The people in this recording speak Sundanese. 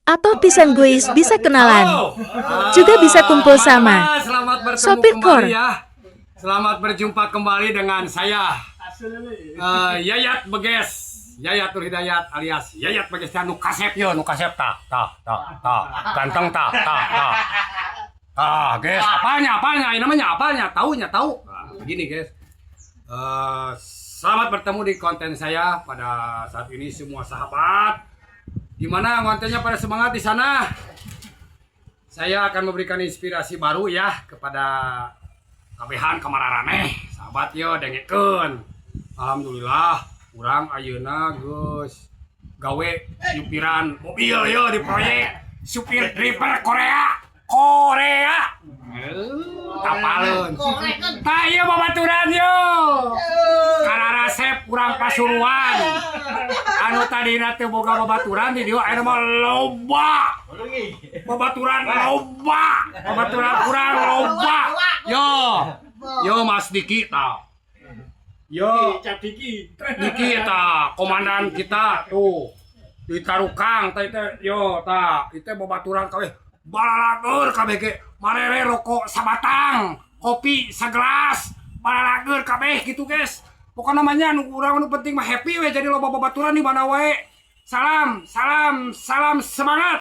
Atoh pisan, guys, bisa kenalan. Halo. Juga bisa kumpul sama. Selamat bertemu Sopir kembali Kor. Ya. Selamat berjumpa kembali dengan saya Yayat Beges. Yayat Nur Hidayat alias Yayat Beges nu kasep yo, nu kasep tah tah tah tah. Ganteng tah tah tah. Ah, guys, apanya apanya ini namanya apanya? Taunya tahu. Nah, begini, guys. Selamat bertemu di konten saya pada saat ini, semua sahabat. Gimana kontennya, pada semangat di sana? Saya akan memberikan inspirasi baru ya kepada kabehan kamararaneh sahabat. Yo, dengekeun. Alhamdulillah urang ayeuna geus gawe nyupiran mobil yo di proyek, supir driver Korea Korea. Tapaleun tah ieu babaturan yo, kararasep urang Pasuruan anu tadina teu boga babaturan, di dieu ayeuna mah loba babaturan, loba babaturan urang loba. Yo yo, Mas Diki tah yo. Cap Diki. Diki tah, komandan kita tuh di Tarukang tah itu. Yo tah, itu babaturan kabeh balalageur kabeh ge, marere rokok sabatang, kopi segelas, balalageur kabeh gitu, guys. Pokoknya namanya nu urang nu penting mah happy we, jadi loba babaturan di mana wae. Salam salam salam semangat.